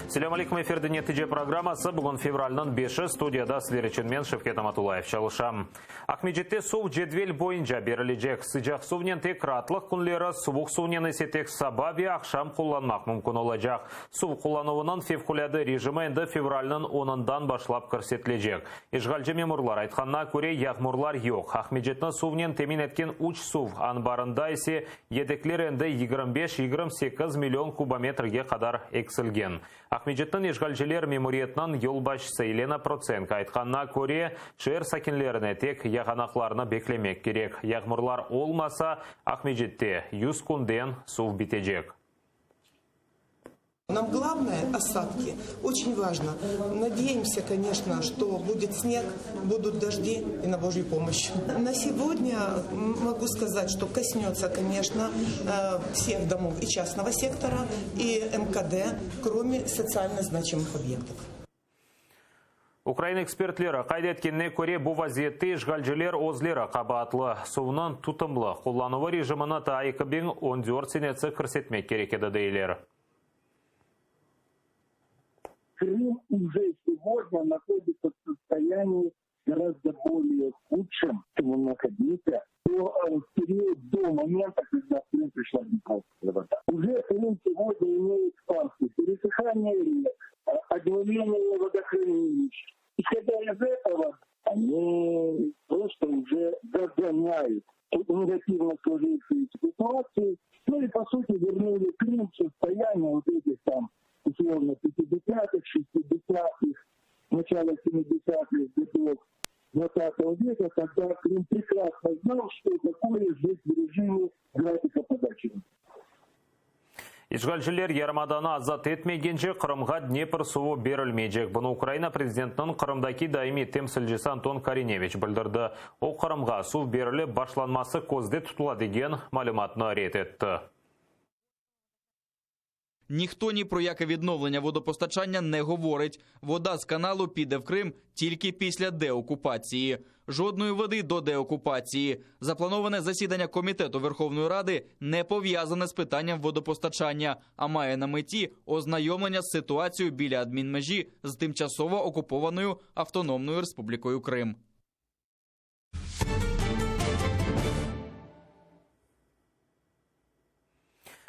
Selâm aleyküm, efirde Netice programması. Bugün fevralniñ beşi, studiyada sizler içün men, Şevket Amatullayev, çalışam. Aqmescitte suv cedvel boyunca berilecek. Sıcaq suvnen tek raatlıq künleri, suvuq suvnen ise tek saba ve aqşam qullanmaq mümkün olacaq. Suv qullanuvınıñ fevqulâde rejimi endi fevralniñ onından başlap kirsetilecek. İşğalci memurlar aytqanına köre, yağmurlar yoq. Aqmescitni suvnen temin etken üç suv anbarında ise yedekler endi 25, 28 million kubometrge qadar eksilgen. Aqmescitniñ işğalciler memuriyetiniñ yolbaşçısı Yelena Protsenko aytqanına köre, şeer sakinlerine tek yağanaqlarnı beklemek kerek. Yağmurlar olmasa, Aqmescitte 100 künden suv bitecek. Нам главное осадки очень важно. Надеемся, конечно, что будет снег, будут дожди и на Божью помощь. На сегодня могу сказать, что коснется, конечно, э, всех домов и частного сектора, и МКД, кроме социально значимых объектов. Ukrain ekspertleri qayd etkenine köre, bu vaziyette işğalciler özleri qabaatlı. Suvnıñ tutumlı qullanuvı rejimini taa 2014 senesi kirsetmek kerek edi, deyler. Крым уже сегодня находится в состоянии гораздо более худшем, чем он находился в период до момента, когда в Крым пришла Днепровская вода. Уже Крым сегодня имеет факты пересыхания рек, оглавление водохранилищ. Исходя из этого, они просто уже догоняют негативно сложившуюся ситуацию, ну и, по сути, вернули Крым в состояние вот этих там, условно, 50-х, 60-х, начала 70-х годов 20 века, когда Крым прекрасно знал, что такое жить в режиме графика подачи. İşğalciler yarımadanı azat etmegence Qırımğa Dnepr suvı berilmeycek. Bunı Ukraina prezidentiniñ Qırımdaki daimiy temsilcisi Anton Korineviç bildirdi. O, Qırımğa suv berilip başlanması közde tutula degen malümatnı red etti. Ніхто ні про яке відновлення водопостачання не говорить. Вода з каналу піде в Крим тільки після деокупації. Жодної води до деокупації. Заплановане засідання комітету Верховної Ради не пов'язане з питанням водопостачання, а має на меті ознайомлення з ситуацією біля адмінмежі з тимчасово окупованою Автономною Республікою Крим.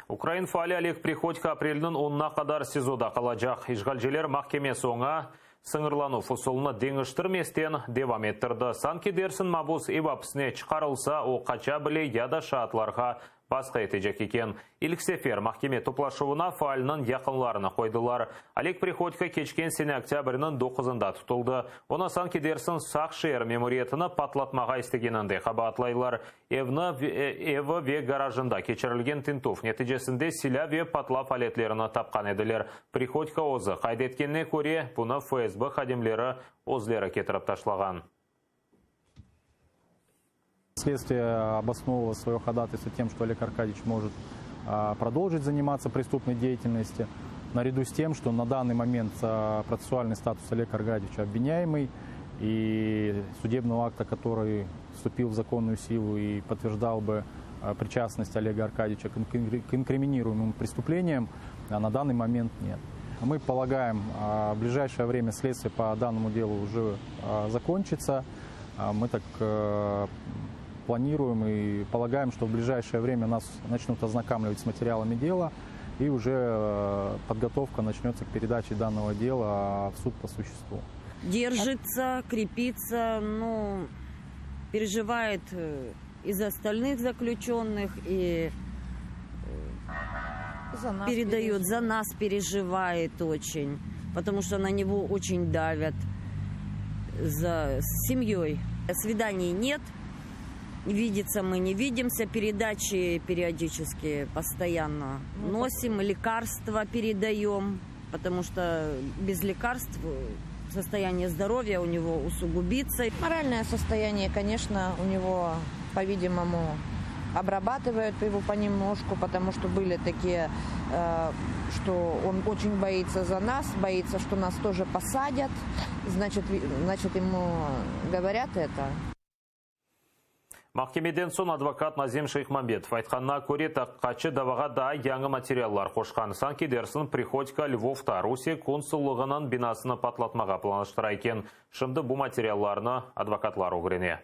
Ukrain faali Oleg Prihodko aprelniñ onuna qadar SİZOda qalacaq. İşğalciler mahkemesi oña sıñırlanuv usulını deñiştirmesten devam ettirdi. Sanki dersiñ mabus ev apsine çıqarılsa, o qaça bile ya da şaatlarğa basqı etecek eken. İlk sefer mahkeme toplaşuvına faalniñ yaqınlarını qoydılar. Oleg Prihodko keçken sene oktâbrniñ doquzında tutuldı. Onı sanki dersiñ Saq şeer memuriyetini patlatmağa istegeninde qabaatlaylar. Evni, evi ve garajında keçirilgen tintüv neticesinde silâ ve patlav aletlerini tapqan ediler. Prihodko özü qayd etkenine köre, bunı FSB hadimleri özleri ketirip taşlağan. Следствие обосновывало свое ходатайство тем, что Олег Аркадьевич может продолжить заниматься преступной деятельностью, наряду с тем, что на данный момент процессуальный статус Олега Аркадьевича обвиняемый, и судебного акта, который вступил в законную силу и подтверждал бы причастность Олега Аркадьевича к инкриминируемым преступлениям, на данный момент нет. Мы полагаем, в ближайшее время следствие по данному делу уже закончится. Мы так планируем и полагаем, что в ближайшее время нас начнут ознакомливать с материалами дела, и уже подготовка начнется к передаче данного дела в суд по существу. Держится, крепится, ну, переживает и за остальных заключенных, и За нас передает, за переживает. нас переживает очень, потому что на него очень давят за семьей. Свиданий нет, видеться мы не видимся, передачи периодически постоянно носим, лекарства передаем, потому что без лекарств состояние здоровья у него усугубится. Моральное состояние, конечно, у него, по-видимому, обрабатывают его понемножку, потому что были такие, что он очень боится за нас, боится, что нас тоже посадят, значит, ему говорят это. Mahkemeden soñ advokat Nazim Şeyhmambetov aytqanına köre, taqiqatçı davağa daa yañı materiallar qoşqan, sanki dersiñ Prihodko Lvovta Rusiye konsullığınıñ binasını patlatmağa planlaştıra eken. Şimdi bu materiallarnı advokatlar ögrene.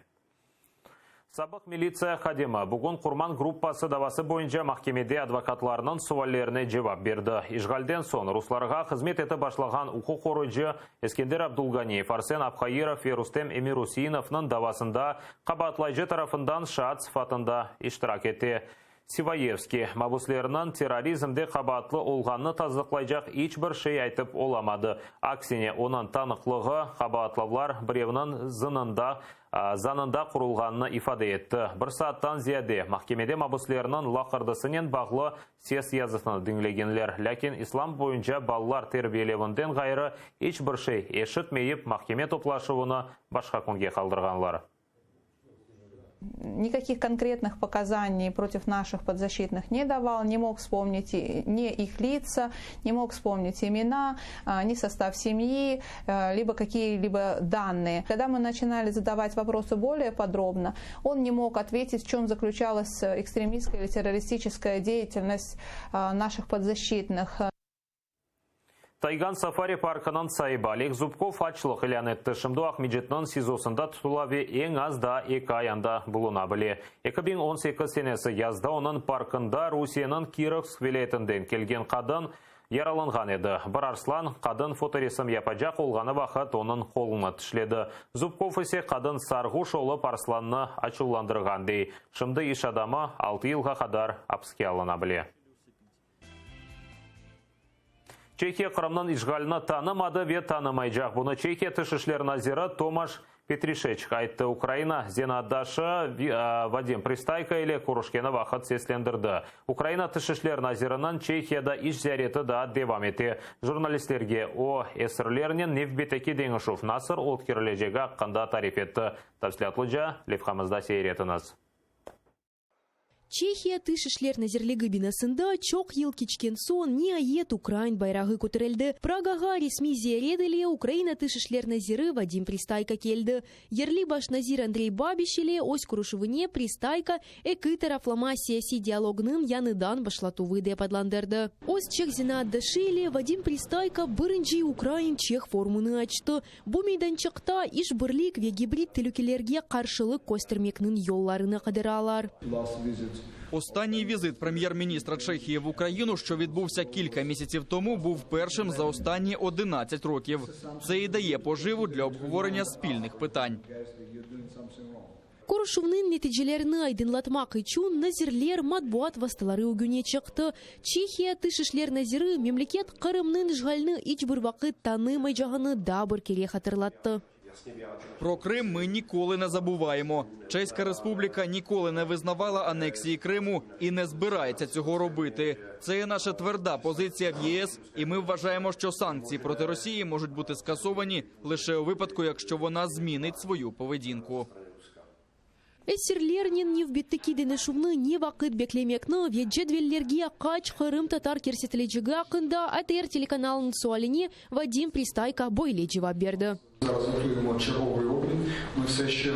Sabıq militsiya hadimi bugün Qurman gruppası davası boyunca mahkemede advokatlarnıñ suallerine cevap berdi. İşğalden soñ ruslarğa hızmet etip başlağan uquq qoruyıcı Eskender Abdulganiyev, Arsen Abhayirov ve Rustem Emiruseinovnıñ davasında qabaatlayıcı tarafından şaat sıfatında iştirak ete. Sivayevskiy, mabüslerniñ terrorizmde qabaatlı olğanını tasdıqlaycaq iç bir şey aytıp olamadı. Aksine, onıñ tanıqlığı, qabaatlavlar birevniñ zınında zanında qurulğanını ifade etti. Bir saattan ziyade mahkemede mabüslerniñ laqırdısınen bağlı ses yazısını diñlegenler, lâkin islam boyunca balalar terbiyelevinden ğayrı iç bir şey eşitmeyip, mahkeme toplaşuvını başqa künge qaldırğanlar. Nikakih konkretных показаний против наших подзащитных не давал, не мог вспомнить ни их лица, не мог вспомнить имена, ни состав семьи, либо какие-либо данные. Когда мы начинали задавать вопросы более подробно, он не мог ответить, в чем заключалась экстремистская или террористическая деятельность наших подзащитных. Taygan safari parkınıñ saibi Oleg Zubkov açlıq ilân etti. Şimdi o Aqmescitniñ SİZOsında tutula ve eñ az daa eki ay anda buluna bile. 2018 senesi yazda onıñ parkında Rusiyeniñ Kirovsk vilâyetinden kelgen qadın yaralanğan edi. Bir arslan, qadın fotoresim yapacaq olğanı vaqıt onıñ qolunı tişledi. Zubkov ise qadın sarğuş olıp arslannı açuvlandırğan, dey. Şimdi iş adamı altı yılğa qadar apiske alına bile. Çehiya Qırımnıñ işğalini tanımadı ve tanımaycaq. Bunı Çehiya Tış işler naziri Tomaş Petrişeçk ayttı. Ukraina zenaatdaşı Vadim Pristayko ile körüşkeni vaqıt seslendirdi. Ukraina Tış işler naziriniñ Çehiyada iş ziyareti daa devam ete. Jurnalistlerge o, esirlernen nevbetteki deñişüv nasıl ötkerilecegi aqqında tarif etti. Tafsilâtlıca levhamızda seyir etiñiz. Çehiya Tış işler nazirligi binasında çoq yıl keçken soñ niayet ukrain bayrağı köterildi. Pragağa resmiy ziyaret ile Ukraina Tış işler naziri Vadim Pristayko keldi. Yerli baş nazir Andrey Babiş ile öz körüşüvine Pristayko eki taraflama siyasiy dialognıñ yañıdan başlatuvı dep adlandırdı. Öz çeh zenaatdaşı ile Vadim Pristayko birinci ukrain-çeh forumını açtı. Bu meydançıqta işbirlik ve gibrid telükelerge qarşılıq köstermekniñ yollarını qıdıralar. Останній візит прем'єр-міністра Чехії в Україну, що відбувся кілька місяців тому, був першим за останні 11 років. Це і дає поживу для обговорення спільних питань. Körüşüvniñ neticelerini aydınlatmaq içün nazirler matbuat vastaları ögüne çıqtı. Çehiya Tış işler naziri memleket Qırımnıñ işğalini iç bir vaqıt tanımaycağını daa bir kere hatırlattı. Про Крим ми ніколи не забуваємо. Чеська Республіка ніколи не визнавала анексії Криму і не збирається цього робити. Це є наша тверда позиція в ЄС, і ми вважаємо, що санкції проти Росії можуть бути скасовані лише у випадку, якщо вона змінить свою поведінку. Esirlernen nevbetteki deñişüvni ne vaqıt beklemekni ve cedvellerge qaç qırımtatar kirsetilecegi aqqında ATR telekanalınıñ sualine Vadim Pristayko böyle cevap berdi. Зараз готуємо черговий обмін. Ми все ще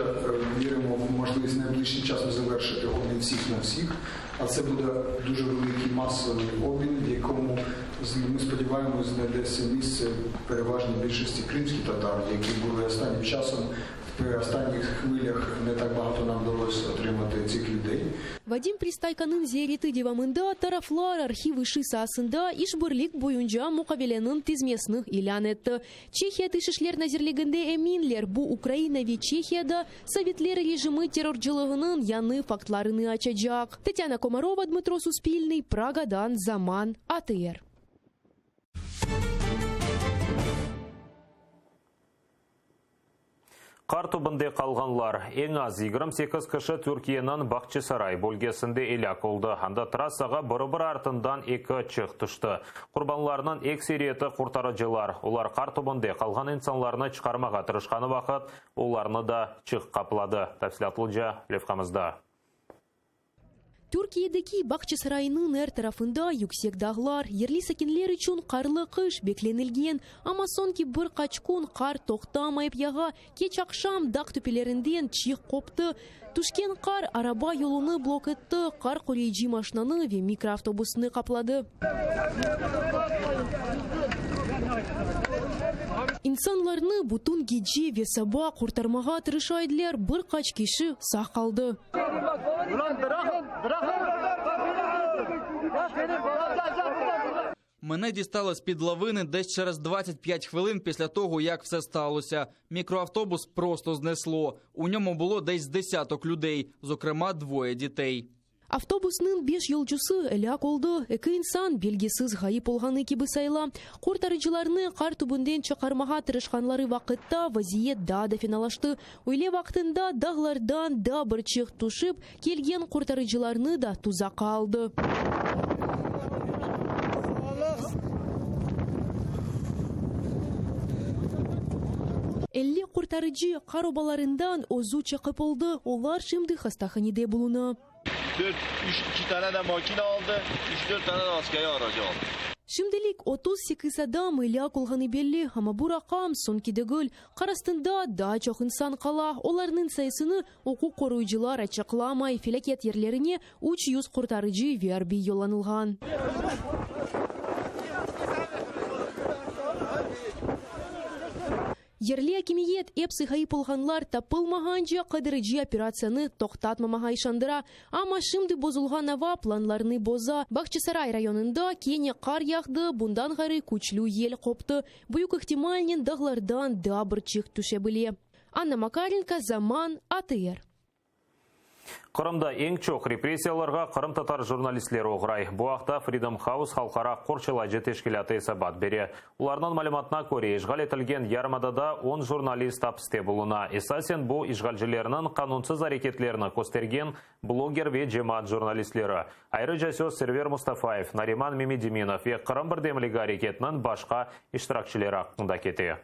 віримо в можливість найближчим часом завершити обмін всіх на всіх. А це буде дуже великий масовий обмін, в якому, ми сподіваємось, знайдеться місце переважній більшості кримських татар, які були останнім часом при останніх хвилях не так багато нам вдалося отримати цих людей. Vadim Pristaykonıñ ziyareti devamında taraflar arhiv işi saasında işbirlik boyunca muqaveleniñ tizmesini ilân etti. Çehiya Tış işler nazirliginde eminler, bu Ukraina ve Çehiyada sovetler rejimi terrorcılığınıñ yañı faktlarını açacaq. Tatyana Komarova, Dmıtro Suspilnıy, Pragadan, Zaman, ATR. Qar tübünde qalğanlar, eñ az 28 kişi Türkiyeniñ Bağçasaray bölgesinde elâk oldı, anda trassağa biri-biri artından eki çığ tüşti. Qurbanlarnıñ ekseriyeti qurtarıcılar, olar qar tübünde qalğan insanlarnı çıqarmağa tırışqanı vaqıt olarnı da çığ qapladı. Tafsilâtlıca levhamızda. Türkiyedeki Bağçasaraynıñ er tarafında yüksek dağlar, yerli sakinler içün qarlı qış beklenilgen. Amma soñki bir qaç kün qar toqtamayıp yağa, keç aqşam dağ töpelerinden çiğ qoptı. Tüşken qar araba yolunı blok etti, qar qoruyıcı maşinanı ve mikroavtobusnı qapladı. İnsanlarnı bütün gece ve saba qurtarmağa tırışa ediler, bir qaç kişi sağ qaldı. Мене дістали з-під лавини десь через 25 хвилин після того, як все сталося. Мікроавтобус просто знесло. У ньому було десь з десяток людей, зокрема двоє дітей. Avtobusnıñ beş yolcusı elâk oldı, eki insan belgisiz ğayıp olğanı kibi sayıla. Qurtarıcılarnı qar tübünden çıqarmağa tırışqanları vaqıtta vaziyet daa da fenalaştı. Üyle vaqtında dağlardan daa bir çığ tüşip kelgen qurtarıcılarnı da tuzaqqa aldı. 50 qurtarıcı qar obalarından özü çıqıp oldı, olar şimdi hastahanede buluna. Dört, üç, iki tane de makina aldı, üç, dört tane de askeri aracı aldı. Şimdilik 38 adam elâk olğanı belli, amma bu raqam soñki degil. Qar astında daa çoq insan qala, olarnıñ sayısını uquq qoruyıcılar açıqlamay. Felâket yerlerine 300 qurtarıcı ve arbiy yollanılğan. Yerli akimiyet, epsi ğayıp olğanlar tapılmağance qıdırıcı operatsiyanı toqtatmamağa işandıra. Amma şimdi bozulğan ava planlarnı boza. Bağçasaray rayonında kene qar yağdı, bundan ğayrı küçlü yel qoptı. Büyük ihtimalnen dağlardan daa bir çığ tüşe bile. Anna Makarenko, Zaman, ATR. Qırımda eñ çoq repressiyalarğa qırımtatar jurnalistleri oğray. Bu aqta Freedom House halqara aq qorçalayıcı teşkilâtı esabat bere. Olarnıñ malümatına köre, işğal etilgen yarımadada on jurnalist apiste buluna. Esasen bu, işğalcilerniñ qanunsız areketlerini köstergen bloger ve cemaat jurnalistleri. Ayrıca söz Server Mustafayev, Nariman Memediminov ve Qırım birdemligi areketiniñ başqa iştirakçileri aqqında kete.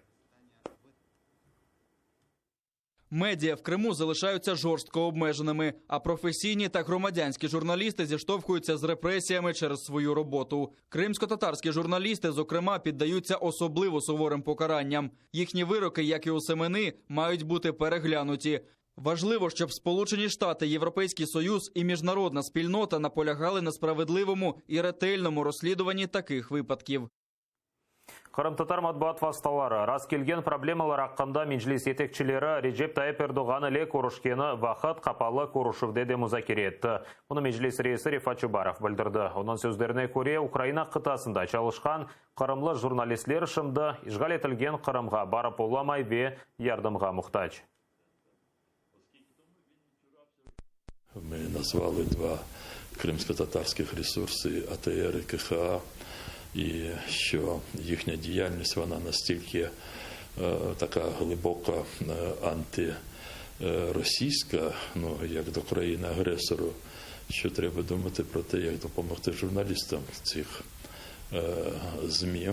Медіа в Криму залишаються жорстко обмеженими, а професійні та громадянські журналісти зіштовхуються з репресіями через свою роботу. Кримськотатарські журналісти, зокрема, піддаються особливо суворим покаранням. Їхні вироки, як і у Семени, мають бути переглянуті. Важливо, щоб Сполучені Штати, Європейський Союз і міжнародна спільнота наполягали на справедливому і ретельному розслідуванні таких випадків. Qırımtatar matbuat vastaları rastkelgen problemalar aqqında Meclis yetekçileri Recep Tayyip Erdoğan ile körüşkeni vaqıt qapalı körüşüvde de muzakere etti. Bunı Meclis reisi Refat Çubarov bildirdi. Onıñ sözlerine köre, Ukraina qıtasında çalışqan qırımlı jurnalistler şimdi işğal etilgen Qırımğa barıp olamay ve yardımğa muhtac. Ми назвали два кримськотатарських ресурси АТР і КХА, і що їхня діяльність вона настільки така глибока антиросійська, ну, як до країни-агресору, що треба думати про те, як допомогти журналістам цих ЗМІ.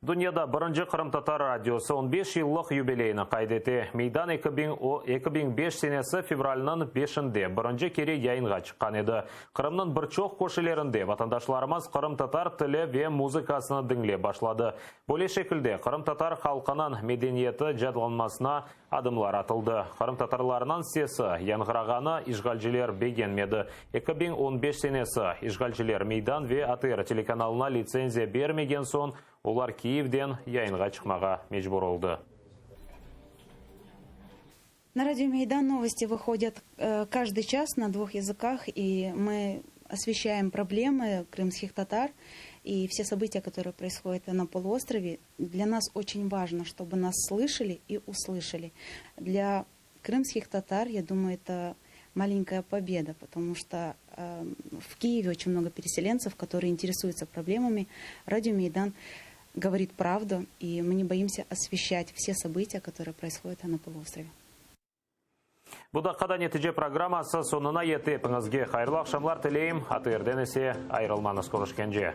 Dünyada birinci qırımtatar radiosı on beş yıllıq yubileyini qayd ete. Meydan 2005 senesi fevralniñ beşinde birinci kere yayınğa çıqqan edi. Qırımnıñ bir çoq köşelerinde vatandaşlarımız qırımtatar tili ve muzıkasını diñlep başladı. Böyle şekilde qırımtatar halqınıñ medeniyeti cadlanmasına Adımlar atıldı. Qırımtatarlarnıñ sesi yañğırağanı işğalciler begenmedi. 2015 senesi işğalciler Meydan ve ATR telekanalına litsenziya bermegen soñ, olar Kiyevden yayınğa çıqmağa mecbur oldı. На радио Мейдан новости выходят каждый час на двух языках, и мы освещаем проблемы крымских татар и все события, которые происходят на полуострове. Для нас очень важно, чтобы нас слышали и услышали. Для крымских татар, я думаю, это маленькая победа, потому что в Киеве очень много переселенцев, которые интересуются проблемами. Радио Мейдан говорит правду, и мы не боимся освещать все события, которые происходят на полуострове. Bu daqqada Netice programması soñuna yetti. Epiñizge hayırlı aqşamlar tileyim. ATRden ise ayırılmañız. Körüşkence.